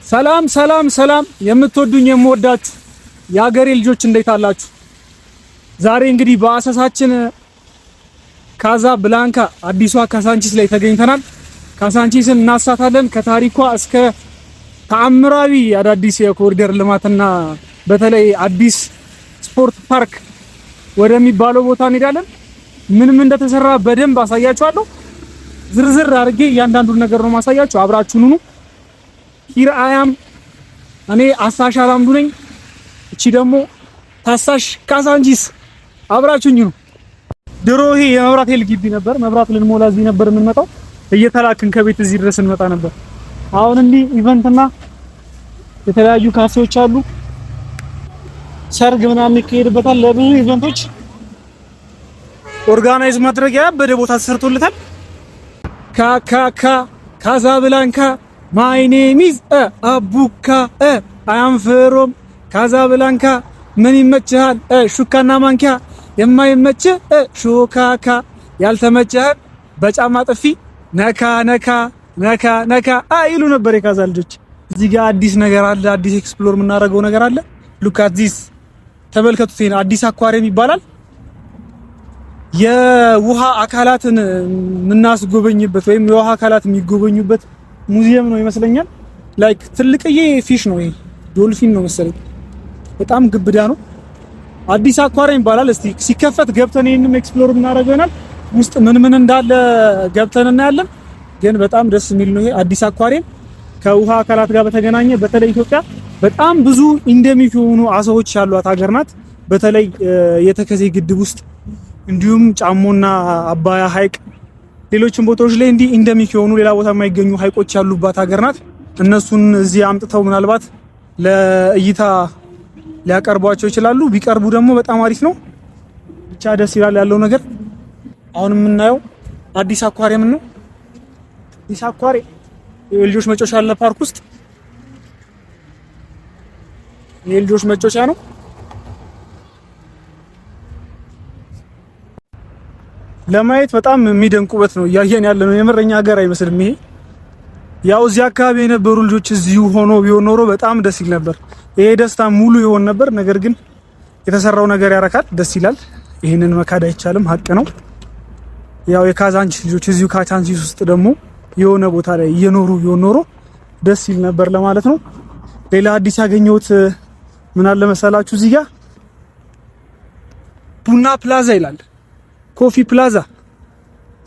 ሰላም ሰላም ሰላም፣ የምትወዱኝ የምወዳችሁ የሀገሬ ልጆች እንዴት አላችሁ? ዛሬ እንግዲህ በአሰሳችን ካዛ ብላንካ አዲሷ ካሳንቺስ ላይ ተገኝተናል። ካሳንቺስን እናሳታለን። ከታሪኳ እስከ ተአምራዊ አዳዲስ የኮሪደር ልማትና በተለይ አዲስ ስፖርት ፓርክ ወደሚባለው ቦታ እንሄዳለን። ምን ምን እንደተሰራ በደንብ አሳያችኋለሁ። ዝርዝር አድርጌ እያንዳንዱን ነገር ነው ማሳያችሁ። አብራችሁን ሁኑ። Here I am፣ እኔ አሳሽ አላምዱ ነኝ። እቺ ደግሞ ታሳሽ ካሳንቺስ። አብራችሁኝ ነው። ድሮ ይሄ የመብራት ኃይል ግቢ ነበር። መብራት ልንሞላ እዚህ ነበር የምንመጣው። እየተላክን ከቤት እዚህ ድረስ እንመጣ ነበር። አሁን እንዲህ event ና የተለያዩ ካፌዎች አሉ። ሰርግ ምናምን ይካሄድበታል። ለብዙ event ኦች organize ማድረጊያ በደ ቦታ ተሰርቶለታል። ካካካ ካዛብላንካ፣ my name is አቡካ፣ I am from ካዛብላንካ። ምን ይመችሃል? ሹካና ማንኪያ። የማይመች ሹካካ። ያልተመቸህ በጫማ ጥፊ ነካ ነካ ነካ ነካ ይሉ ነበር የካዛ ልጆች። እዚህ ጋር አዲስ ነገር አለ። አዲስ explore የምናደርገው ነገር አለ። Look at this፣ ተመልከቱት። ይሄን አዲስ aquarium ይባላል። የውሃ አካላትን የምናስጎበኝበት ወይም የውሃ አካላት የሚጎበኙበት ሙዚየም ነው ይመስለኛል። Like ትልቅዬ fish ነው ይሄ፣ ዶልፊን ነው መሰለኝ። በጣም ግብዳ ነው። አዲስ aquarium ይባላል። እስቲ ሲከፈት ገብተን ይሄንም explore የምናደርገው ይሆናል። ውስጥ ምን ምን እንዳለ ገብተን እናያለን። ግን በጣም ደስ የሚል ነው ይሄ አዲስ aquarium። ከውሃ አካላት ጋር በተገናኘ በተለይ ኢትዮጵያ በጣም ብዙ endemic የሆኑ አሳዎች ያሏት ሀገር ናት። በተለይ የተከዜ ግድብ ውስጥ እንዲሁም ጫሞና አባያ ሐይቅ ሌሎችም ቦታዎች ላይ እንዲህ endemic የሆኑ ሌላ ቦታ የማይገኙ ሐይቆች ያሉባት ሀገር ናት። እነሱን እዚህ አምጥተው ምናልባት ለእይታ ሊያቀርቧቸው ይችላሉ። ቢቀርቡ ደግሞ በጣም አሪፍ ነው። ብቻ ደስ ይላል ያለው ነገር። አሁን የምናየው አዲስ aquarium ነው። አዲስ aquarium የልጆች መጫወቻ አለ ፓርክ ውስጥ፣ የልጆች መጫወቻ ነው። ለማየት በጣም የሚደንቅ ውበት ነው እያየን ያለ ነው። የምረኛ ሀገር አይመስልም ይሄ። ያው እዚህ አካባቢ የነበሩ ልጆች እዚሁ ሆኖ ቢሆን ኖሮ በጣም ደስ ይል ነበር። ይሄ ደስታ ሙሉ ይሆን ነበር። ነገር ግን የተሰራው ነገር ያረካል፣ ደስ ይላል። ይህንን መካድ አይቻልም፣ ሀቅ ነው። ያው የካዛንቺስ ልጆች እዚሁ ካዛንቺስ ውስጥ ደግሞ የሆነ ቦታ ላይ እየኖሩ ቢሆን ኖሮ ደስ ይል ነበር ለማለት ነው። ሌላ አዲስ ያገኘሁት ምን አለ መሰላችሁ? እዚህ ጋር ቡና ፕላዛ ይላል፣ coffee plaza።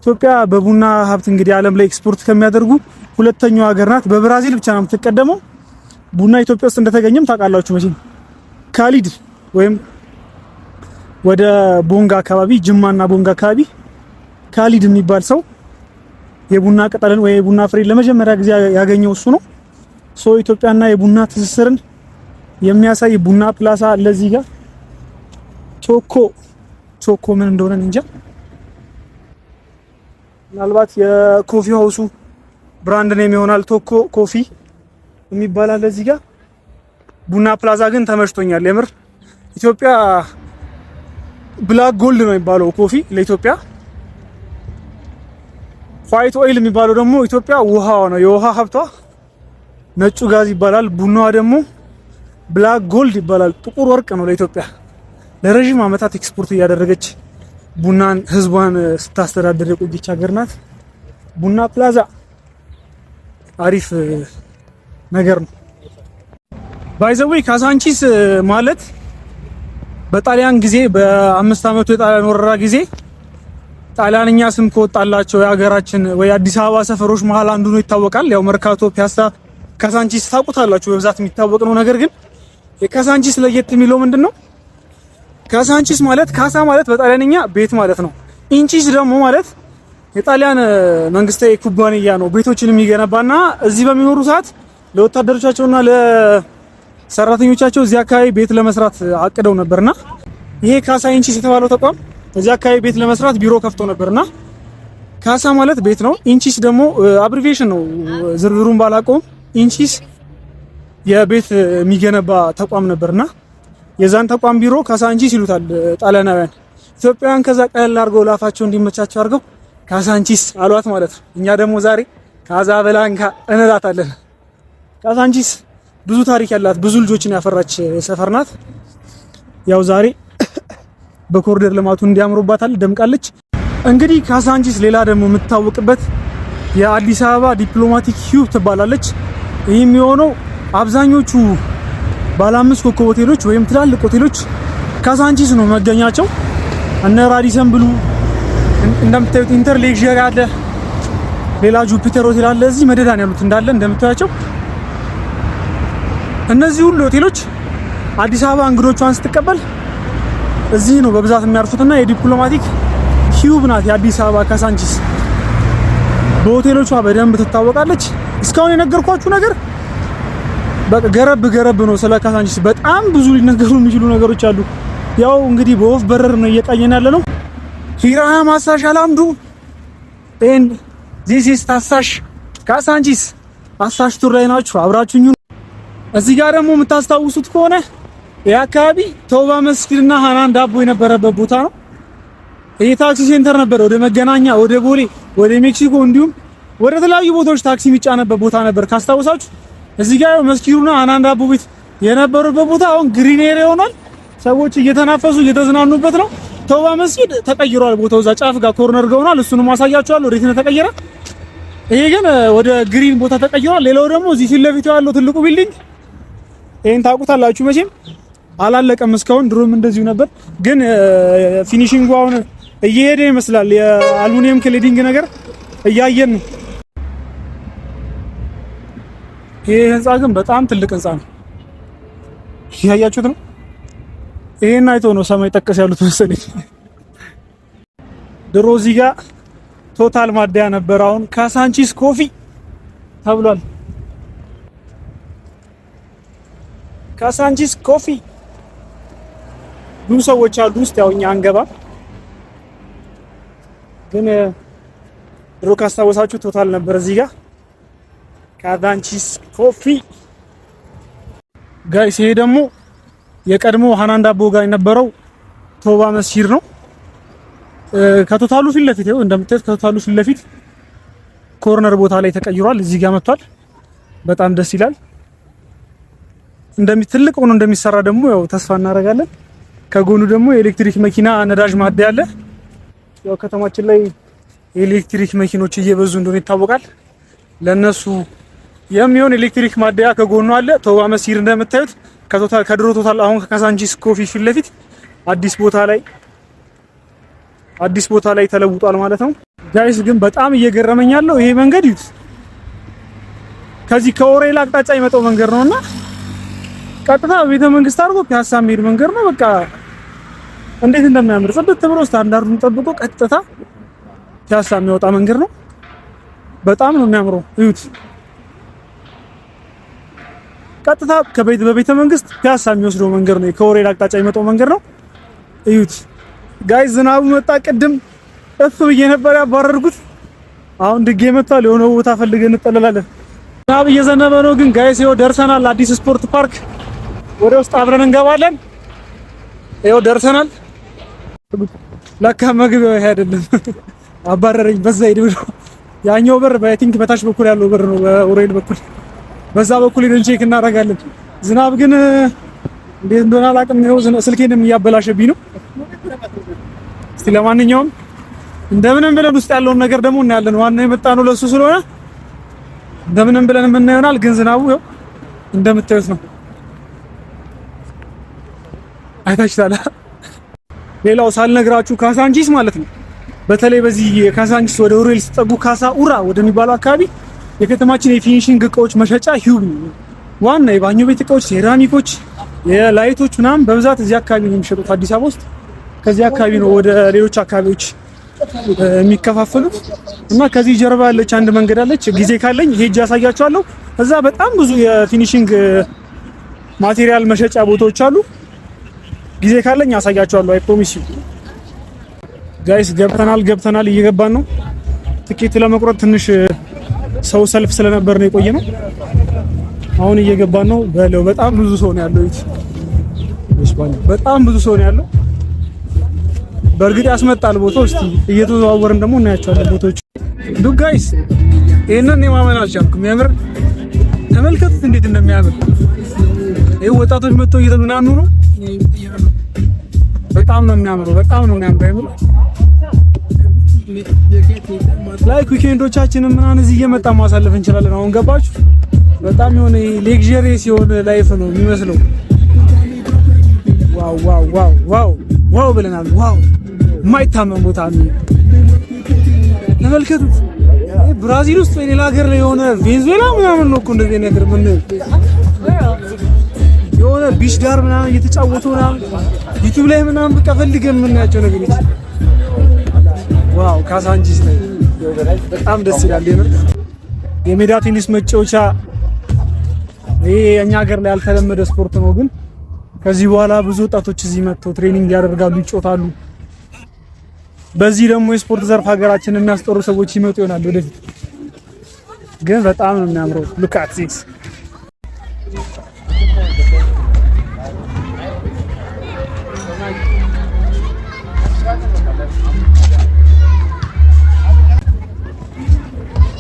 ኢትዮጵያ በቡና ሀብት እንግዲህ ዓለም ላይ ኤክስፖርት ከሚያደርጉ ሁለተኛው ሀገር ናት። በብራዚል ብቻ ነው የምትቀደመው። ቡና ኢትዮጵያ ውስጥ እንደተገኘም ታውቃላችሁ መቼም። ካሊድ ወይም ወደ ቦንጋ አካባቢ፣ ጅማና ቦንጋ አካባቢ ካሊድ የሚባል ሰው የቡና ቅጠልን ወይ የቡና ፍሬን ለመጀመሪያ ጊዜ ያገኘው እሱ ነው። So ኢትዮጵያና የቡና ትስስርን የሚያሳይ ቡና ፕላዛ አለ እዚህ ጋር። ቾኮ ቾኮ ምን እንደሆነ እንጃ። ምናልባት የ coffee house ኡ brand name ይሆናል። ቶኮ coffee የሚባል አለ እዚህ ጋር። ቡና ፕላዛ ግን ተመችቶኛል የምር። ኢትዮጵያ black gold ነው የሚባለው coffee ለኢትዮጵያ። White oil የሚባለው ደግሞ ኢትዮጵያ ውሃዋ ነው፣ የውሃ ሀብቷ ነጩ ጋዝ ይባላል። ቡናዋ ደግሞ black gold ይባላል። ጥቁር ወርቅ ነው ለኢትዮጵያ። ለረዥም ዓመታት ኤክስፖርት እያደረገች ቡናን ህዝቧን ስታስተዳድር የቆየች ሀገር ናት። ቡና ፕላዛ አሪፍ ነገር ነው። By the way፣ ካዛንቺስ ማለት በጣሊያን ጊዜ፣ በ5 ዓመቱ የጣሊያን ወረራ ጊዜ ጣሊያንኛ ስም ከወጣላቸው የሀገራችን ወይ አዲስ አበባ ሰፈሮች መሀል አንዱ ነው ይታወቃል። ያው መርካቶ፣ ፒያሳ፣ ካዛንቺስ ታውቁታላችሁ፣ በብዛት የሚታወቅ ነው። ነገር ግን የካዛንቺስ ለየት የሚለው ምንድን ነው? ካዛንቺስ ማለት፣ ካሳ ማለት በጣሊያንኛ ቤት ማለት ነው። ኢንቺስ ደግሞ ማለት የጣሊያን መንግስታዊ ኩባንያ ነው፣ ቤቶችን የሚገነባና እዚህ በሚኖሩ ሰዓት ለወታደሮቻቸውና ለሰራተኞቻቸው እዚህ አካባቢ ቤት ለመስራት አቅደው ነበርና ይሄ ካሳ ኢንቺስ የተባለው ተቋም እዚህ አካባቢ ቤት ለመስራት ቢሮ ከፍቶ ነበርና ካሳ ማለት ቤት ነው። ኢንቺስ ደግሞ abbreviation ነው፣ ዝርዝሩን ባላውቀውም ኢንቺስ የቤት የሚገነባ ተቋም ነበርና የዛን ተቋም ቢሮ ካሳንቺስ ይሉታል ጣሊያናውያን። ኢትዮጵያውያን ከዛ ቀለል አድርገው ላፋቸው እንዲመቻቸው አድርገው ካሳንቺስ አሏት ማለት ነው። እኛ ደግሞ ዛሬ ካዛብላንካ እንላታለን። ካሳንቺስ ብዙ ታሪክ ያላት፣ ብዙ ልጆችን ያፈራች ሰፈር ናት። ያው ዛሬ በኮሪደር ልማቱ እንዲያምሩባታል፣ ደምቃለች። እንግዲህ ካሳንቺስ ሌላ ደግሞ የምትታወቅበት የአዲስ አበባ diplomatic hub ትባላለች። ይህም የሆነው አብዛኞቹ ባለ አምስት ኮከብ ሆቴሎች ወይም ትላልቅ ሆቴሎች ካሳንቺስ ነው መገኛቸው። እነ ራዲሰን ብሉ እንደምታዩት፣ ኢንተር ሌክዠሪ አለ፣ ሌላ ጁፒተር ሆቴል አለ። እዚህ መደዳን ያሉት እንዳለ እንደምታያቸው እነዚህ ሁሉ ሆቴሎች አዲስ አበባ እንግዶቿን ስትቀበል እዚህ ነው በብዛት የሚያርፉትና የ diplomatic hub ናት የአዲስ አበባ ካሳንቺስ። በሆቴሎቿ በደንብ ትታወቃለች። እስካሁን የነገርኳችሁ ነገር በቃ ገረብ ገረብ ነው ስለ ካሳንቺስ። በጣም ብዙ ሊነገሩ የሚችሉ ነገሮች አሉ። ያው እንግዲህ በወፍ በረር ነው እየቃኘን ያለ ነው። Here I am አሳሽ አላምዱ and this is ታሳሽ ካሳንቺስ። አሳሽ tour ላይ ናችሁ፣ አብራችሁኝ። እዚህ ጋር ደግሞ የምታስታውሱት ከሆነ ይህ አካባቢ ተውባ መስጊድና ሃናን ዳቦ የነበረበት ቦታ ነው። ይህ ታክሲ center ነበር። ወደ መገናኛ፣ ወደ ቦሌ፣ ወደ ሜክሲኮ እንዲሁም ወደ ተለያዩ ቦታዎች ታክሲ የሚጫነበት ቦታ ነበር ካስታወሳችሁ። እዚህ ጋር መስጊዱና ሃናን ዳቦ ቤት የነበሩበት ቦታ አሁን green area ሆኗል። ሰዎች እየተናፈሱ እየተዝናኑበት ነው። ተውባ መስጊድ ተቀይሯል። ቦታው እዛ ጫፍ ጋር corner ጋር ሆኗል። እሱንም አሳያችኋለሁ ወዴት እንደተቀየረ። ይሄ ግን ወደ green ቦታ ተቀይሯል። ሌላው ደግሞ እዚህ ፊት ለፊቱ ያለው ትልቁ building ይሄን ታውቁታላችሁ መቼም፣ አላለቀም እስካሁን። ድሮም እንደዚሁ ነበር፣ ግን finishing ኡ አሁን እየሄደ ይመስላል። የ aluminum cladding ነገር እያየን ነው። ይሄ ህንፃ ግን በጣም ትልቅ ህንፃ ነው። እያያችሁት ነው። ይሄን አይቶ ነው ሰማይ ጠቀስ ያሉት መሰለኝ። ድሮ እዚህ ጋር ቶታል ማደያ ነበር። አሁን ካሳንቺስ ኮፊ ተብሏል። ካሳንቺስ ኮፊ ብዙ ሰዎች አሉ ውስጥ። ያው እኛ አንገባም፣ ግን ድሮ ካስታወሳችሁ ቶታል ነበር እዚህ ጋር ካዛንቺስ ኮፊ guys። ይሄ ደግሞ የቀድሞ ሃናን ዳቦ ጋር የነበረው ቶባ መስጂድ ነው። ከቶታሉ ፊት ለፊት፣ ይኸው እንደምታዩት ከቶታሉ ፊት ለፊት corner ቦታ ላይ ተቀይሯል። እዚህ ጋር መጥቷል። በጣም ደስ ይላል። እንደሚ ትልቅ ሆኖ እንደሚሰራ ደግሞ ያው ተስፋ እናደርጋለን። ከጎኑ ደግሞ የኤሌክትሪክ መኪና ነዳጅ ማደያ አለ። ያው ከተማችን ላይ የኤሌክትሪክ መኪኖች እየበዙ እንደሆነ ይታወቃል። ለነሱ የሚሆን ኤሌክትሪክ ማደያ ከጎኑ አለ። ቶባ መስጊድ እንደምታዩት ከቶታል፣ ከድሮ ቶታል፣ አሁን ከካሳንቺስ ኮፊ ፊት ለፊት አዲስ ቦታ ላይ ተለውጧል ማለት ነው። Guys፣ ግን በጣም እየገረመኝ ያለው ይሄ መንገድ ይዩት። ከዚህ ከኦሬል አቅጣጫ የመጣው መንገድ ነውና ቀጥታ ቤተ መንግስት አድርጎ ፒያሳ የሚሄድ መንገድ ነው። በቃ እንዴት እንደሚያምር፣ ጽድት ብሎ ስታንዳርዱን ጠብቆ ቀጥታ ፒያሳ የሚወጣ መንገድ ነው። በጣም ነው የሚያምረው። እዩት። ቀጥታ በቤተ መንግስት ፒያሳ የሚወስደው መንገድ ነው። ከኦሬል አቅጣጫ የሚመጣው መንገድ ነው። እዩት guys፣ ዝናቡ መጣ። ቅድም እፍ ብዬ ነበር ያባረርኩት። አሁን ድጌ መጥቷል። የሆነ ቦታ ፈልገን እንጠለላለን። ዝናብ እየዘነበ ነው ግን guys፣ ይኸው ደርሰናል። አዲስ ስፖርት ፓርክ ወደ ውስጥ አብረን እንገባለን። ይኸው ደርሰናል። ለካ መግቢያው ይሄ አይደለም። አባረረኝ። በዛ ሂድ ብሎ ያኛው በር በ I think በታች በኩል ያለው በር ነው፣ በኡሬል በኩል በዛ በኩል ሄደን check እናደርጋለን። ዝናብ ግን እንዴት እንደሆነ አላውቅም። ይኸው ስልኬንም እያበላሸብኝ ነው። እስቲ ለማንኛውም እንደምንም ብለን ውስጥ ያለውን ነገር ደግሞ እናያለን። ዋናው የመጣ ነው ለሱ ስለሆነ እንደምንም ብለን የምናየው ይሆናል። ግን ዝናቡ ይኸው እንደምታዩት ነው። አይታችኋል። ሌላው ሳልነግራችሁ ካሳንቺስ ማለት ነው። በተለይ በዚህ የካሳንቺስ ወደ ኡሬል ሲጠጉ ካሳ ኡራ ወደሚባለው አካባቢ የከተማችን የ finishing እቃዎች መሸጫ hub ነው። ዋና የባኞ ቤት እቃዎች፣ ሴራሚኮች፣ የ light ኦች ምናምን በብዛት እዚህ አካባቢ ነው የሚሸጡት አዲስ አበባ ውስጥ። ከዚህ አካባቢ ነው ወደ ሌሎች አካባቢዎች የሚከፋፈሉት እና ከዚህ ጀርባ ያለች አንድ መንገድ አለች። ጊዜ ካለኝ ሄጄ አሳያችኋለሁ። እዛ በጣም ብዙ የ finishing material መሸጫ ቦታዎች አሉ። ጊዜ ካለኝ አሳያችኋለሁ። I promise you guys። ገብተናል ገብተናል፣ እየገባን ነው። ትኬት ለመቁረጥ ትንሽ ሰው ሰልፍ ስለነበር ነው የቆየ ነው። አሁን እየገባን ነው። በለው፣ በጣም ብዙ ሰው ነው ያለው። በጣም ብዙ ሰው ነው ያለው። በእርግጥ ያስመጣል ቦታው። እስቲ እየተዘዋወርን ደግሞ እናያቸዋለን ቦታዎች። Dude guys፣ ይሄንን የማመን አልቻልኩም። የምር ተመልከቱት እንዴት እንደሚያምር። ይህ ወጣቶች መጥተው እየተዝናኑ ነው። በጣም ነው የሚያምረው። በጣም ነው የሚያምረው። Like weekend ኦቻችንን ምናምን እዚህ እየመጣ ማሳለፍ እንችላለን። አሁን ገባችሁ? በጣም የሆነ luxurious የሆነ life ነው የሚመስለው። Wow, wow, wow, wow, wow ብለናል። Wow፣ የማይታመን ቦታ ነው። ተመልከቱት። ብራዚል ውስጥ ወይ ሌላ ሀገር ላይ የሆነ ቬንዙዌላ ምናምን ነው እኮ እንደዚህ ነገር ምን የሆነ beach ዳር ምናምን እየተጫወቱ ምናምን YouTube ላይ ምናምን በቃ ፈልገን የምናያቸው ነገሮች። Wow፣ ካሳንቺስ ላይ በጣም ደስ ይላል። የምር የሜዳ ቴኒስ መጫወቻ፣ ይሄ የኛ ሀገር ላይ ያልተለመደ ስፖርት ነው፣ ግን ከዚህ በኋላ ብዙ ወጣቶች እዚህ መጥተው training ያደርጋሉ፣ ይጫወታሉ። በዚህ ደግሞ የስፖርት ዘርፍ ሀገራችንን የሚያስጠሩ ሰዎች ይመጡ ይሆናል ወደፊት። ግን በጣም ነው የሚያምረው። Look at this።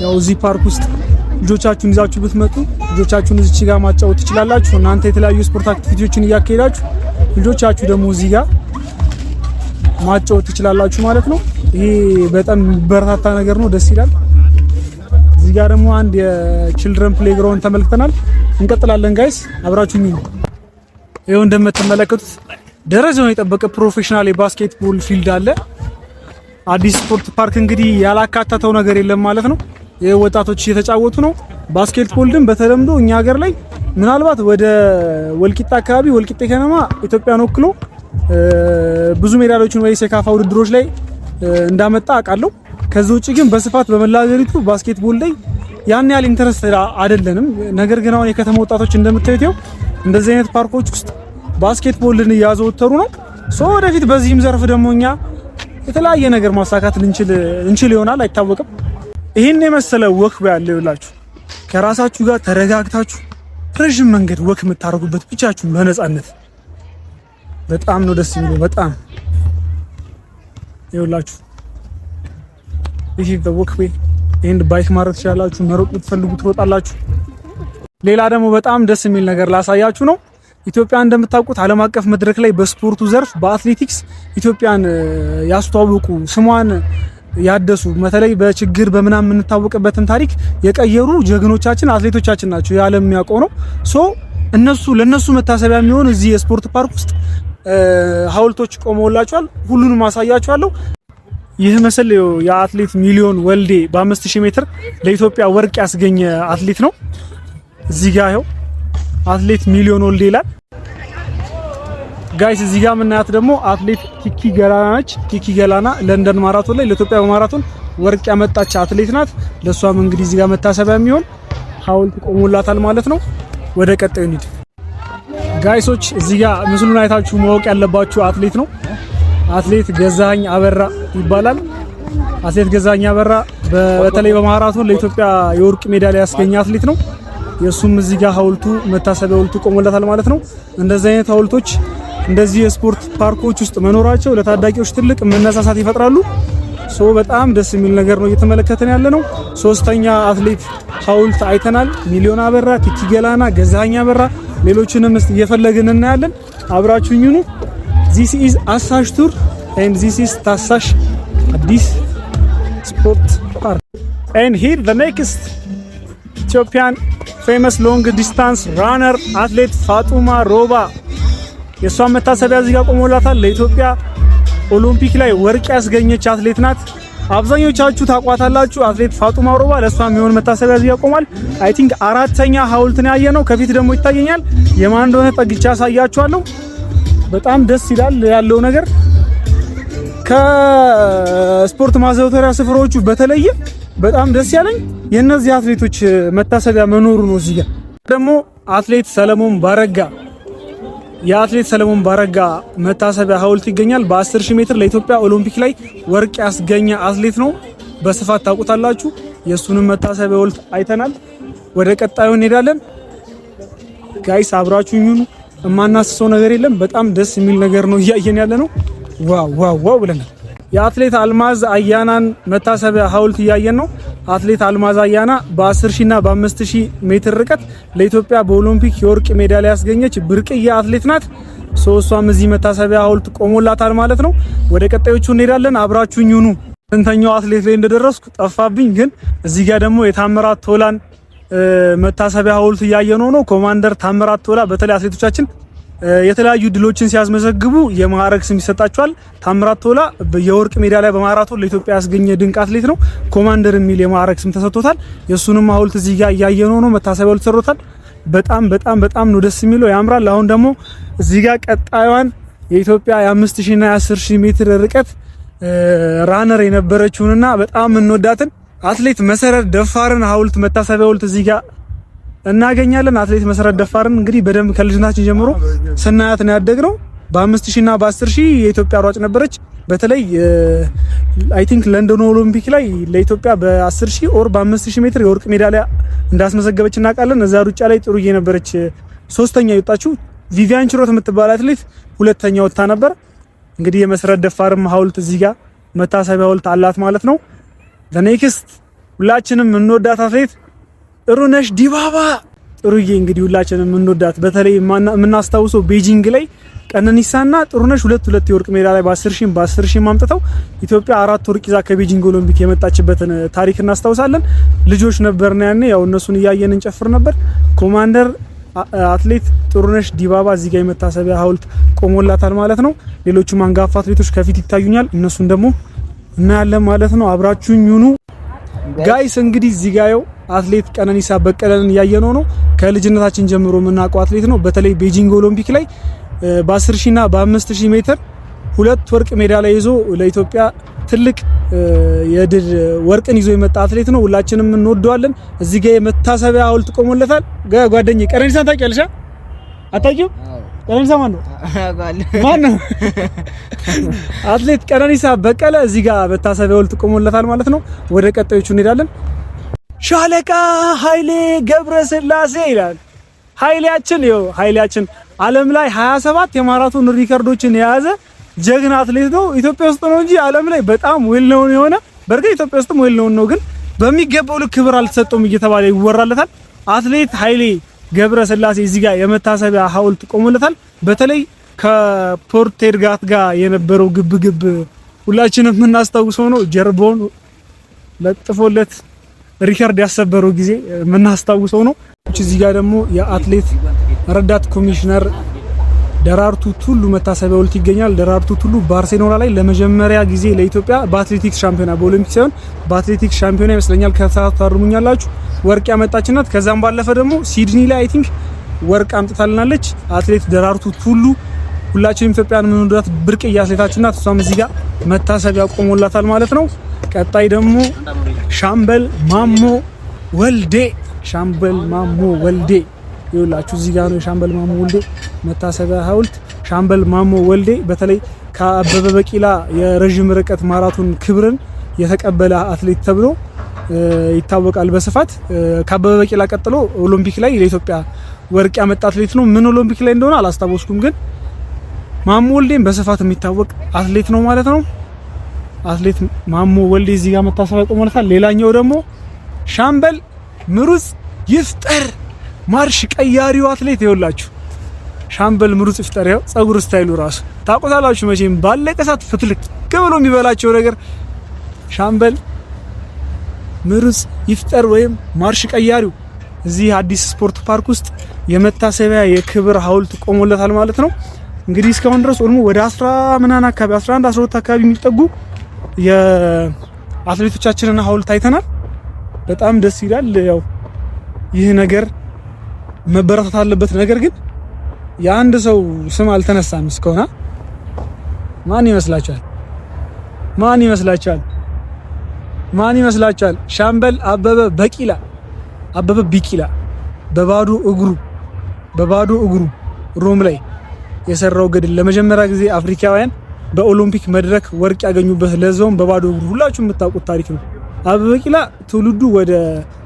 ያው እዚህ ፓርክ ውስጥ ልጆቻችሁን ይዛችሁ ብትመጡ ልጆቻችሁን እዚች ጋር ማጫወት ትችላላችሁ። እናንተ የተለያዩ ስፖርት activity ዎችን እያካሄዳችሁ ልጆቻችሁ ደግሞ እዚህ ጋር ማጫወት ትችላላችሁ ማለት ነው። ይሄ በጣም በርታታ ነገር ነው፣ ደስ ይላል። እዚህ ጋር ደግሞ አንድ የ children playground ተመልክተናል። እንቀጥላለን guys፣ አብራችሁኝ ነው። ይኸው እንደምትመለከቱት ደረጃውን የጠበቀ professional የ basketball field አለ። አዲስ ስፖርት ፓርክ እንግዲህ ያላካተተው ነገር የለም ማለት ነው። ወጣቶች እየተጫወቱ ነው። Basketball ግን በተለምዶ እኛ ሀገር ላይ ምናልባት ወደ ወልቂጤ አካባቢ ወልቂጤ ከነማ ኢትዮጵያን ወክሎ ብዙ ሜዳሊያዎችን ወይ ሴካፋ ውድድሮች ላይ እንዳመጣ አውቃለሁ። ከዚህ ውጭ ግን በስፋት በመላ ሀገሪቱ basketball ላይ ያን ያህል interest አይደለንም። ነገር ግን አሁን የከተማ ወጣቶች እንደምታዩት ይኸው እንደዚህ አይነት ፓርኮች ውስጥ basketball ን እያዘወተሩ ነው። So ወደፊት በዚህም ዘርፍ ደግሞ እኛ የተለያየ ነገር ማሳካት ልንችል እንችል ይሆናል፣ አይታወቅም። ይህን የመሰለ walk ያለ ይላችሁ ከራሳችሁ ጋር ተረጋግታችሁ ረዥም መንገድ walk የምታደርጉበት ብቻችሁን በነፃነት በጣም ነው ደስ የሚለው። በጣም ይኸውላችሁ ይሄ walkway ይሄን bike ማድረግ ትችላላችሁ። መሮጥ ብትፈልጉ ትሮጣላችሁ። ሌላ ደግሞ በጣም ደስ የሚል ነገር ላሳያችሁ ነው። ኢትዮጵያ እንደምታውቁት ዓለም አቀፍ መድረክ ላይ በስፖርቱ ዘርፍ በአትሌቲክስ ኢትዮጵያን ያስተዋወቁ፣ ስሟን ያደሱ፣ በተለይ በችግር በምናምን የምንታወቅበትን ታሪክ የቀየሩ ጀግኖቻችን አትሌቶቻችን ናቸው። የዓለም የሚያውቀው ነው። So እነሱ ለነሱ መታሰቢያ የሚሆን እዚህ የስፖርት ፓርክ ውስጥ ሐውልቶች ቆመውላቸዋል። ሁሉንም አሳያችኋለሁ። ይህ ምስል የአትሌት ሚሊዮን ወልዴ በ5000 ሜትር ለኢትዮጵያ ወርቅ ያስገኘ አትሌት ነው። እዚህ ጋር ይኸው አትሌት ሚሊዮን ወልዴ ይላል። Guys፣ እዚህ ጋር የምናያት ደግሞ አትሌት ቲኪ ገላና ነች። ቲኪ ገላና ለንደን ማራቶን ላይ ለኢትዮጵያ በማራቶን ወርቅ ያመጣች አትሌት ናት። ለእሷም እንግዲህ እዚህ ጋር መታሰቢያ የሚሆን ሐውልት ቆሞላታል ማለት ነው። ወደ ቀጣዩ እንሂድ guys ኦች። እዚህ ጋር ምስሉን አይታችሁ ማወቅ ያለባችሁ አትሌት ነው። አትሌት ገዛኸኝ አበራ ይባላል። አትሌት ገዛኸኝ አበራ በተለይ በማራቶን ለኢትዮጵያ የወርቅ ሜዳሊያ ያስገኘ አትሌት ነው። የእሱም እዚህ ጋር ሐውልቱ መታሰቢያ ሐውልቱ ቆሞለታል ማለት ነው። እንደዚህ አይነት ሐውልቶች እንደዚህ የስፖርት ፓርኮች ውስጥ መኖራቸው ለታዳጊዎች ትልቅ መነሳሳት ይፈጥራሉ። So በጣም ደስ የሚል ነገር ነው እየተመለከትን ያለ ነው። ሶስተኛ አትሌት ሐውልት አይተናል። ሚሊዮን አበራ፣ ቲኪ ገላና፣ ገዛኸኝ አበራ፣ ሌሎችንም እየፈለግን እናያለን። አብራችሁኝ ሁኑ። This is አሳሽ tour and this is ታሳሽ አዲስ ስፖርት ፓርክ and here the next Ethiopian famous long distance runner አትሌት ፋጡማ ሮባ፣ የእሷን መታሰቢያ እዚህ ጋር ቆሞላታል። ለኢትዮጵያ ኦሎምፒክ ላይ ወርቅ ያስገኘች አትሌት ናት። አብዛኞቻችሁ ታቋታላችሁ። አትሌት ፋጡማ ሮባ፣ ለእሷ የሚሆን መታሰቢያ እዚህ ጋር ቆሟል። I think አራተኛ ሐውልት ነው ያየነው። ከፊት ደግሞ ይታየኛል። የማን እንደሆነ ጠግቼ አሳያችኋለሁ። በጣም ደስ ይላል ያለው ነገር። ከስፖርት ማዘውተሪያ ስፍራዎቹ በተለየ በጣም ደስ ያለኝ የእነዚህ አትሌቶች መታሰቢያ መኖሩ ነው። እዚህ ጋር ደግሞ አትሌት ሰለሞን ባረጋ፣ የአትሌት ሰለሞን ባረጋ መታሰቢያ ሐውልት ይገኛል። በ10,000 ሜትር ለኢትዮጵያ ኦሎምፒክ ላይ ወርቅ ያስገኘ አትሌት ነው። በስፋት ታውቁታላችሁ። የእሱንም መታሰቢያ ሐውልት አይተናል። ወደ ቀጣዩ እንሄዳለን። Guys፣ አብራችሁኝ ሁኑ። የማናስሰው ነገር የለም። በጣም ደስ የሚል ነገር ነው እያየን ያለ ነው። Wow, wow, wow ብለናል። የአትሌት አልማዝ አያናን መታሰቢያ ሐውልት እያየን ነው። አትሌት አልማዝ አያና በ10 ሺህ እና በ5 ሺህ ሜትር ርቀት ለኢትዮጵያ በኦሎምፒክ የወርቅ ሜዳሊያ ያስገኘች ብርቅዬ አትሌት ናት። So እሷም እዚህ መታሰቢያ ሐውልት ቆሞላታል ማለት ነው። ወደ ቀጣዮቹ እንሄዳለን። አብራችሁኝ ሁኑ። ስንተኛው አትሌት ላይ እንደደረስኩ ጠፋብኝ፣ ግን እዚህ ጋር ደግሞ የታምራት ቶላን መታሰቢያ ሐውልት እያየነው ነው። ኮማንደር ታምራት ቶላ በተለይ አትሌቶቻችን የተለያዩ ድሎችን ሲያስመዘግቡ የማዕረግ ስም ይሰጣቸዋል። ታምራት ቶላ የወርቅ ሜዳሊያ በማራቶን ለኢትዮጵያ ያስገኘ ድንቅ አትሌት ነው። ኮማንደር የሚል የማዕረግ ስም ተሰጥቶታል። የእሱንም ሐውልት እዚህ ጋር እያየነው ነው። መታሰቢያ ሐውልት ተሰርቶታል። በጣም በጣም በጣም ነው ደስ የሚለው፣ ያምራል። አሁን ደግሞ እዚህ ጋር ቀጣዩዋን የኢትዮጵያ የ5000 እና የ10,000 ሜትር ርቀት runner የነበረችውንና በጣም የምንወዳትን አትሌት መሰረት ደፋርን ሐውልት፣ መታሰቢያ ሐውልት እዚህ ጋር እናገኛለን። አትሌት መሰረት ደፋርን እንግዲህ በደንብ ከልጅነታችን ጀምሮ ስናያት ነው ያደግነው። በ5000 እና በ10,000 የኢትዮጵያ ሯጭ ነበረች። በተለይ I think ለንደን ኦሎምፒክ ላይ ለኢትዮጵያ በ10,000 or በ5000 ሜትር የወርቅ ሜዳሊያ እንዳስመዘገበች እናውቃለን። እዛ ሩጫ ላይ ጥሩ የነበረች፣ ሶስተኛ የወጣችው ቪቪያን ችሮት የምትባል አትሌት ሁለተኛ ወጥታ ነበር። እንግዲህ የመሰረት ደፋርም ሐውልት እዚህ ጋር መታሰቢያ ሐውልት አላት ማለት ነው። Next ሁላችንም የምንወዳት አትሌት ጥሩነሽ ዲባባ። ጥሩዬ እንግዲህ ሁላችንም የምንወዳት፣ በተለይ የምናስታውሰው ቤጂንግ ላይ ቀነኒሳና ጥሩነሽ ሁለት ሁለት የወርቅ ሜዳሊያ በ10 ሺህ በ10 ሺህ አምጥተው ኢትዮጵያ አራት ወርቅ ይዛ ከቤጂንግ ኦሎምፒክ የመጣችበትን ታሪክ እናስታውሳለን። ልጆች ነበርን ያኔ፣ ያው እነሱን እያየን እንጨፍር ነበር። ኮማንደር አትሌት ጥሩነሽ ዲባባ እዚህ ጋር የመታሰቢያ ሐውልት ቆሞላታል ማለት ነው። ሌሎቹም አንጋፋ አትሌቶች ከፊት ይታዩኛል። እነሱን ደግሞ እናያለን ማለት ነው። አብራችሁኝ ሁኑ guys። እንግዲህ እዚህ ጋር ያው አትሌት ቀነኒሳ በቀለን እያየነው ነው። ከልጅነታችን ጀምሮ የምናውቀው አትሌት ነው። በተለይ ቤጂንግ ኦሎምፒክ ላይ በ10 ሺህ እና በ5 ሺህ ሜትር ሁለት ወርቅ ሜዳሊያ ይዞ ለኢትዮጵያ ትልቅ የድል ወርቅን ይዞ የመጣ አትሌት ነው። ሁላችንም እንወደዋለን። እዚህ ጋር የመታሰቢያ ሐውልት ቆሞለታል። ጓደኛዬ፣ ቀነኒሳን ታውቂያለሽ? አታውቂውም? ቀነኒሳ ማን ነው? ማን ነው? አትሌት ቀነኒሳ በቀለ እዚህ ጋር መታሰቢያ ሐውልት ቆሞለታል ማለት ነው። ወደ ቀጣዮቹ እንሄዳለን። ሻለቃ ኃይሌ ገብረስላሴ ይላል። ኃይሌያችን፣ ይኸው ኃይሌያችን ዓለም ላይ 27 የማራቶን ሪከርዶችን የያዘ ጀግና አትሌት ነው። ኢትዮጵያ ውስጥ ነው እንጂ ዓለም ላይ በጣም well known የሆነ፣ በእርግጥ ኢትዮጵያ ውስጥም well known ነው፣ ግን በሚገባው ልክ ክብር አልተሰጠውም እየተባለ ይወራለታል። አትሌት ኃይሌ ገብረስላሴ እዚህ ጋር የመታሰቢያ ሐውልት ቆሞለታል። በተለይ ከፖርቴርጋት ጋር የነበረው ግብግብ ሁላችንም የምናስታውሰው ነው። ጀርባውን ለጥፎለት ሪከርድ ያሰበረው ጊዜ የምናስታውሰው ነው። እዚህ ጋር ደግሞ የአትሌት ረዳት ኮሚሽነር ደራርቱ ቱሉ መታሰቢያ ሐውልት ይገኛል። ደራርቱ ቱሉ ባርሴሎና ላይ ለመጀመሪያ ጊዜ ለኢትዮጵያ በአትሌቲክስ ሻምፒዮና፣ በኦሎምፒክ ሳይሆን በአትሌቲክስ ሻምፒዮና ይመስለኛል፣ ከተሳሳትኩ ታርሙኛላችሁ፣ ወርቅ ያመጣች ናት። ከዛም ባለፈ ደግሞ ሲድኒ ላይ I think ወርቅ አምጥታልናለች። አትሌት ደራርቱ ቱሉ ሁላችንም ኢትዮጵያን የምንወዳት ብርቅዬ አትሌታችን ናት። እሷም እዚህ ጋር መታሰቢያ ቆሞላታል ማለት ነው። ቀጣይ ደግሞ ሻምበል ማሞ ወልዴ፣ ሻምበል ማሞ ወልዴ ይኸውላችሁ እዚህ ጋር ነው የሻምበል ማሞ ወልዴ መታሰቢያ ሐውልት። ሻምበል ማሞ ወልዴ በተለይ ከአበበ ቢቂላ የረዥም ርቀት ማራቶን ክብርን የተቀበለ አትሌት ተብሎ ይታወቃል በስፋት። ከአበበ ቢቂላ ቀጥሎ ኦሎምፒክ ላይ ለኢትዮጵያ ወርቅ ያመጣ አትሌት ነው። ምን ኦሎምፒክ ላይ እንደሆነ አላስታወስኩም፣ ግን ማሞ ወልዴም በስፋት የሚታወቅ አትሌት ነው ማለት ነው። አትሌት ማሞ ወልዴ እዚህ ጋር መታሰቢያ ቆሞለታል። ሌላኛው ደግሞ ሻምበል ምሩጽ ይፍጠር፣ ማርሽ ቀያሪው አትሌት፣ ይኸውላችሁ ሻምበል ምሩጽ ይፍጠር፣ ያው ጸጉር style ኡ ራሱ ታውቁታላችሁ መቼም፣ ባለቀ ሰዓት ፍትልክ ብሎ የሚበላቸው ነገር። ሻምበል ምሩጽ ይፍጠር ወይም ማርሽ ቀያሪው እዚህ አዲስ ስፖርት ፓርክ ውስጥ የመታሰቢያ የክብር ሐውልት ቆሞለታል ማለት ነው። እንግዲህ እስካሁን ድረስ almost ወደ 10 ምናምን አካባቢ፣ 11 12 አካባቢ የሚጠጉ የአትሌቶቻችንን ሐውልት አይተናል። በጣም ደስ ይላል። ያው ይህ ነገር መበረታት አለበት። ነገር ግን የአንድ ሰው ስም አልተነሳም እስካሁን። ማን ይመስላችኋል? ማን ይመስላችኋል? ማን ይመስላችኋል? ሻምበል አበበ በቂላ፣ አበበ ቢቂላ በባዶ እግሩ ሮም ላይ የሰራው ገድል፣ ለመጀመሪያ ጊዜ አፍሪካውያን በኦሎምፒክ መድረክ ወርቅ ያገኙበት፣ ለዛውም በባዶ እግሩ፣ ሁላችሁም የምታውቁት ታሪክ ነው። አበበ ቢቂላ ትውልዱ ወደ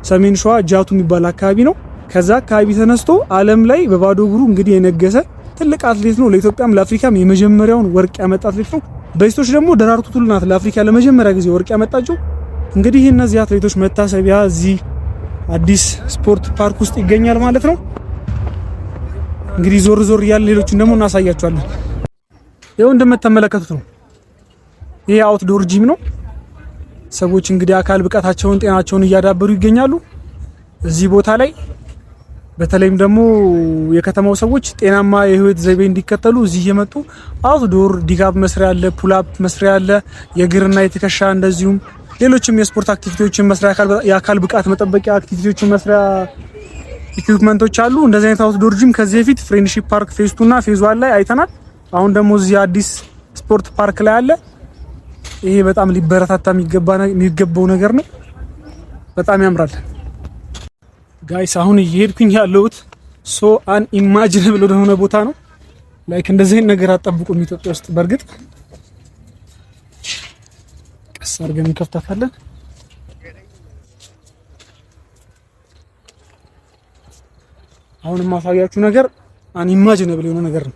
ሰሜን ሸዋ ጃቱ የሚባል አካባቢ ነው። ከዛ አካባቢ ተነስቶ ዓለም ላይ በባዶ እግሩ እንግዲህ የነገሰ ትልቅ አትሌት ነው። ለኢትዮጵያም ለአፍሪካም የመጀመሪያውን ወርቅ ያመጣ አትሌት ነው። በሴቶች ደግሞ ደራርቱ ቱሉ ናት ለአፍሪካ ለመጀመሪያ ጊዜ ወርቅ ያመጣችው። እንግዲህ እነዚህ አትሌቶች መታሰቢያ እዚህ አዲስ ስፖርት ፓርክ ውስጥ ይገኛል ማለት ነው። እንግዲህ ዞር ዞር እያለ ሌሎችን ደግሞ እናሳያቸዋለን። ይኸው እንደምትመለከቱት ነው። ይሄ outdoor gym ነው። ሰዎች እንግዲህ አካል ብቃታቸውን ጤናቸውን እያዳበሩ ይገኛሉ እዚህ ቦታ ላይ። በተለይም ደግሞ የከተማው ሰዎች ጤናማ የህይወት ዘይቤ እንዲከተሉ እዚህ እየመጡ outdoor ዲጋፕ መስሪያ አለ፣ pull up መስሪያ አለ፣ የእግርና የትከሻ እንደዚሁም ሌሎችም የስፖርት activity ዎችን መስሪያ፣ የአካል ብቃት መጠበቂያ activity ዎችን መስሪያ equipment ኦች አሉ። እንደዚህ አይነት outdoor gym ከዚህ በፊት Friendship Park phase 2 እና phase 1 ላይ አይተናል። አሁን ደግሞ እዚህ አዲስ ስፖርት ፓርክ ላይ አለ። ይሄ በጣም ሊበረታታ የሚገባው ነገር ነው። በጣም ያምራል። Guys፣ አሁን እየሄድኩኝ ያለሁት so unimaginable ወደሆነ ቦታ ነው። Like እንደዚህ አይነት ነገር አትጠብቁም ኢትዮጵያ ውስጥ። በእርግጥ ቀስ አድርገን እንከፍታታለን። አሁን የማሳያችሁ ነገር unimaginable የሆነ ነገር ነው።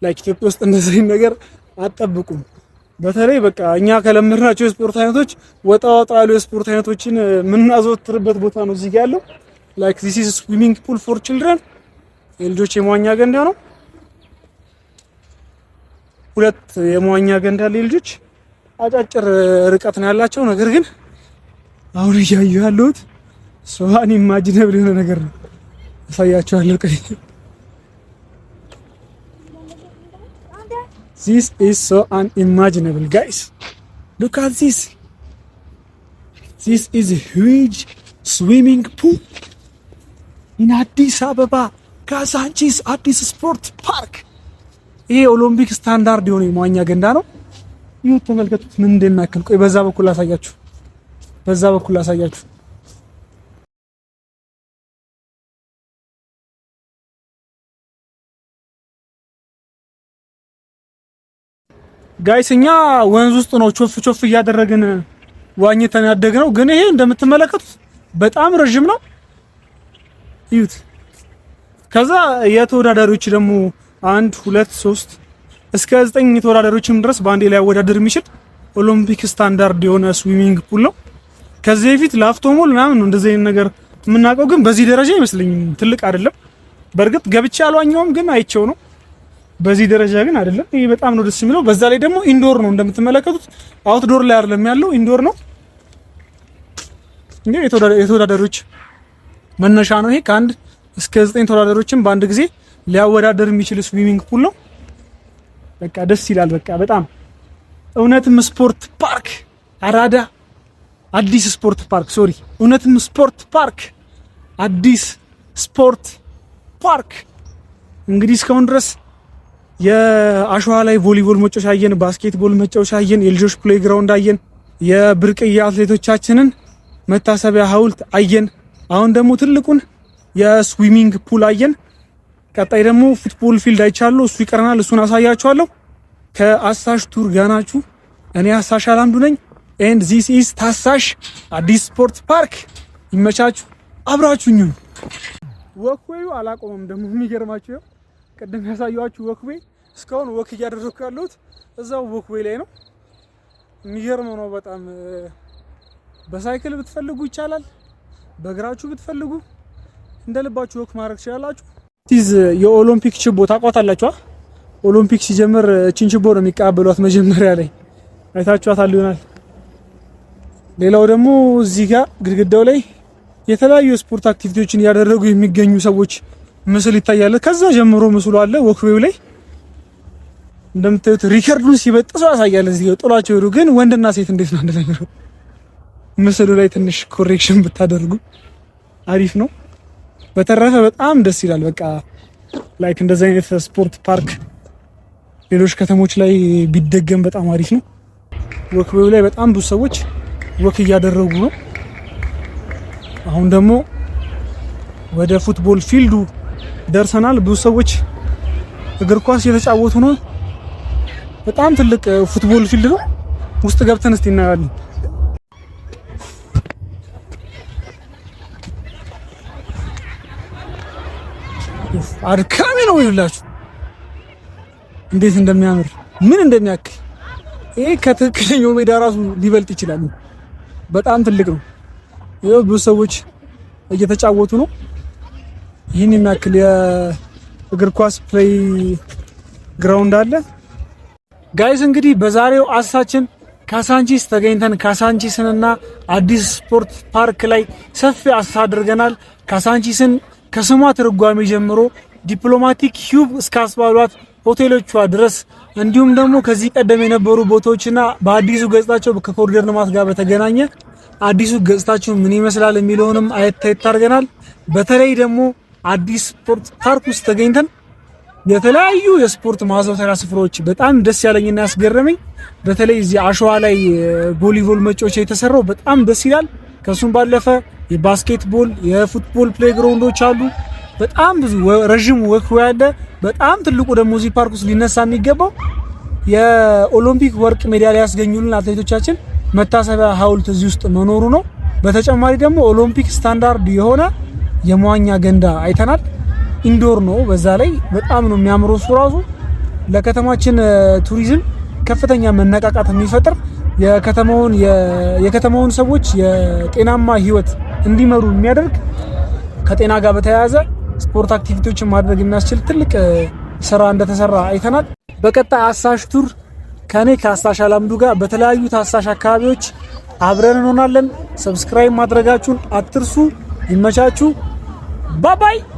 Like ኢትዮጵያ ውስጥ እንደዚህ አይነት ነገር አትጠብቁም። በተለይ በቃ እኛ ከለመድናቸው የስፖርት አይነቶች ወጣ ወጣ ያሉ የስፖርት አይነቶችን የምናዘወትርበት ቦታ ነው እዚህ ያለው። Like this is swimming pool for children፣ የልጆች የመዋኛ ገንዳ ነው። ሁለት የመዋኛ ገንዳ አለ የልጆች፣ አጫጭር ርቀት ነው ያላቸው። ነገር ግን አሁን እያየሁ ያለሁት so unimaginable የሆነ ነገር ነው። አሳያችኋለሁ። ቆይ፣ this is so unimaginable, guys. Look at this. This is huge swimming pool in አዲስ አበባ ካዛንቺስ አዲስ ስፖርት ፓርክ። ይሄ ኦሎምፒክ ስታንዳርድ የሆነ የመዋኛ ገንዳ ነው። ይኸው ተመልከቱት ምን እንደሚያክል። ቆይ በዛ በኩል ላሳያችሁ፣ በዛ በኩል ላሳያችሁ። Guys፣ እኛ ወንዝ ውስጥ ነው ቾፍ ቾፍ እያደረግን ዋኝተን ያደግነው፣ ግን ይሄ እንደምትመለከቱት በጣም ረዥም ነው። እዩት። ከዛ የተወዳዳሪዎች ደግሞ አንድ፣ ሁለት፣ ሶስት እስከ ዘጠኝ ተወዳዳሪዎችም ድረስ በአንዴ ላይ ያወዳደር የሚችል ኦሎምፒክ ስታንዳርድ የሆነ swimming pool ነው። ከዚህ በፊት ላፍቶ ሞል ምናምን ነው እንደዚህ አይነት ነገር የምናውቀው፣ ግን በዚህ ደረጃ አይመስለኝም። ትልቅ አይደለም። በእርግጥ ገብቼ አልዋኘውም፣ ግን አይቼው ነው። በዚህ ደረጃ ግን አይደለም። ይሄ በጣም ነው ደስ የሚለው። በዛ ላይ ደግሞ indoor ነው እንደምትመለከቱት፣ outdoor ላይ አይደለም ያለው፣ indoor ነው። እንግዲህ የተወዳዳሪዎች መነሻ ነው ይሄ። ከ1 እስከ 9 ተወዳዳሪዎችን በአንድ ጊዜ ሊያወዳደር የሚችል swimming pool ነው። በቃ ደስ ይላል። በቃ በጣም እውነትም ስፖርት ፓርክ አራዳ፣ አዲስ ስፖርት ፓርክ፣ sorry፣ እውነትም ስፖርት ፓርክ፣ አዲስ ስፖርት ፓርክ። እንግዲህ እስካሁን ድረስ የአሸዋ ላይ ቮሊቦል መጫወቻ አየን፣ basketball መጫወቻ አየን፣ የልጆች playground አየን፣ የብርቅዬ አትሌቶቻችንን መታሰቢያ ሐውልት አየን። አሁን ደግሞ ትልቁን የ swimming pool አየን። ቀጣይ ደግሞ football field አይቻለሁ። እሱ ይቀረናል። እሱን አሳያችኋለሁ። ከአሳሽ tour ጋር ናችሁ። እኔ አሳሽ አላምዱ ነኝ። And this is ታሳሽ አዲስ ስፖርት ፓርክ። ይመቻችሁ፣ አብራችሁኝ። Walkway ኡ አላቆመም። ደግሞ የሚገርማችሁ ቅድም ያሳየኋችሁ walkway እስካሁን walk እያደረኩ ያለሁት እዛው walkway ላይ ነው። የሚገርመው ነው በጣም። በሳይክል ብትፈልጉ ይቻላል፣ በእግራችሁ ብትፈልጉ እንደ ልባችሁ walk ማድረግ ትችላላችሁ። This የኦሎምፒክ ችቦ ታውቋታላችሁ? ኦሎምፒክ ሲጀምር እችን ችቦ ነው የሚቀባበሏት መጀመሪያ ላይ፣ አይታችኋታል ይሆናል። ሌላው ደግሞ እዚህ ጋር ግድግዳው ላይ የተለያዩ የስፖርት activity ዎችን እያደረጉ የሚገኙ ሰዎች ምስል ይታያል። ከዛ ጀምሮ ምስሉ አለ walkway ው ላይ፣ እንደምታዩት ሪከርዱን ሲበጥሰው ያሳያል። እዚህ ጥሏቸው ሄዱ። ግን ወንድና ሴት እንዴት ነው አንድ ላይ? ምስሉ ላይ ትንሽ correction ብታደርጉ አሪፍ ነው። በተረፈ በጣም ደስ ይላል። በቃ like እንደዚህ አይነት ስፖርት ፓርክ ሌሎች ከተሞች ላይ ቢደገም በጣም አሪፍ ነው። Walkway ው ላይ በጣም ብዙ ሰዎች walk እያደረጉ ነው። አሁን ደግሞ ወደ football field ኡ ደርሰናል። ብዙ ሰዎች እግር ኳስ እየተጫወቱ ነው። በጣም ትልቅ football field ነው። ውስጥ ገብተን እስቲ እናያለን። አድካሚ ነው ይላችሁ፣ እንዴት እንደሚያምር፣ ምን እንደሚያክል። ይሄ ከትክክለኛው ሜዳ ራሱ ሊበልጥ ይችላል። በጣም ትልቅ ነው። ይኸው ብዙ ሰዎች እየተጫወቱ ነው። ይህን የሚያክል የእግር ኳስ playground አለ። Guys፣ እንግዲህ በዛሬው አሰሳችን ካሳንቺስ ተገኝተን ካሳንቺስንና አዲስ ስፖርት ፓርክ ላይ ሰፊ አሰሳ አድርገናል። ካሳንቺስን ከስሟ ትርጓሜ ጀምሮ diplomatic hub እስካስባሏት ሆቴሎቿ ድረስ፣ እንዲሁም ደግሞ ከዚህ ቀደም የነበሩ ቦታዎችና በአዲሱ ገጽታቸው ከኮሪደር ልማት ጋር በተገናኘ አዲሱ ገጽታቸው ምን ይመስላል የሚለውንም አየት አየት አድርገናል። በተለይ ደግሞ አዲስ ስፖርት ፓርክ ውስጥ ተገኝተን የተለያዩ የስፖርት ማዘውተሪያ ስፍራዎች፣ በጣም ደስ ያለኝና ያስገረመኝ በተለይ እዚህ አሸዋ ላይ ቮሊቦል መጫወቻ የተሰራው በጣም ደስ ይላል። ከሱም ባለፈ የ basketball፣ የ football playground ኦች አሉ። በጣም ብዙ ረዥም walkway አለ። በጣም ትልቁ ደግሞ እዚህ ፓርክ ውስጥ ሊነሳ የሚገባው የኦሎምፒክ ወርቅ ሜዳሊያ ያስገኙልን አትሌቶቻችን መታሰቢያ ሐውልት እዚህ ውስጥ መኖሩ ነው። በተጨማሪ ደግሞ ኦሎምፒክ ስታንዳርድ የሆነ የመዋኛ ገንዳ አይተናል። Indoor ነው። በዛ ላይ በጣም ነው የሚያምረው። እሱ ራሱ ለከተማችን ቱሪዝም ከፍተኛ መነቃቃት የሚፈጥር፣ የከተማውን ሰዎች የጤናማ ህይወት እንዲመሩ የሚያደርግ፣ ከጤና ጋር በተያያዘ ስፖርት activity ዎችን ማድረግ የሚያስችል ትልቅ ስራ እንደተሰራ አይተናል። በቀጣይ አሳሽ tour ከኔ ከአሳሽ አላምዱ ጋር በተለያዩ ታሳሽ አካባቢዎች አብረን እንሆናለን። Subscribe ማድረጋችሁን አትርሱ። ይመቻችሁ። Bye bye።